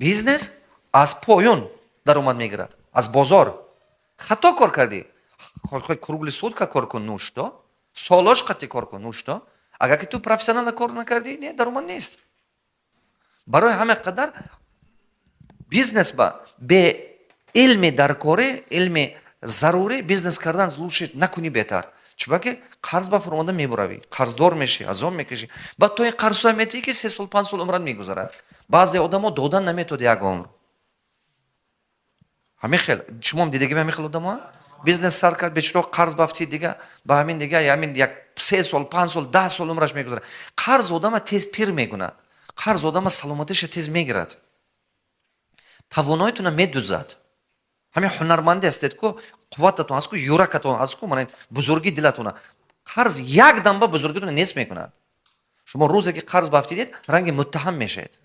Бизнес аз поён даромад мегирад, аз бозор. Хато кор кардӣ, хоҳ круглый сутка кор кун, ну что, солош қатӣ кор кун, ну что, агар ки ту профессионально кор накардӣ, не, даромад нест. Барои ҳама қадар бизнес ба бе илми даркорӣ, илми зарурӣ бизнес кардан лучше накунӣ, беҳтар. Чунки қарз ба фуромада мебуравӣ, қарздор мешӣ, азоб мекашӣ. Баъд то ин қарзҳоя метиҳӣ, ки 3 сол, 5 сол умрат мегузарад. Баъзе одамо додан наметоди як умр. Ҳамин хел шумом дидагим, ҳамин хел одамо бизнес сар кард, бечоро қарз бафтид, дига ба ҳамин дига ҳамин як 3 сол, 5 сол, 10 сол умраш мегузарад. Қарз одама тез пир мекунад, қарз одама саломатиша тез мегирад, тавоноитона медузад. Ҳамин ҳунармандӣ ҳастед ку, қуввататон ҳаст ку, юракатон ҳаст ку, мана бузургии дилатона қарз як дамба бузургитона нест мекунад. Шумо рӯзе ки қарз бафтидед, ранги муттаҳам мешавед.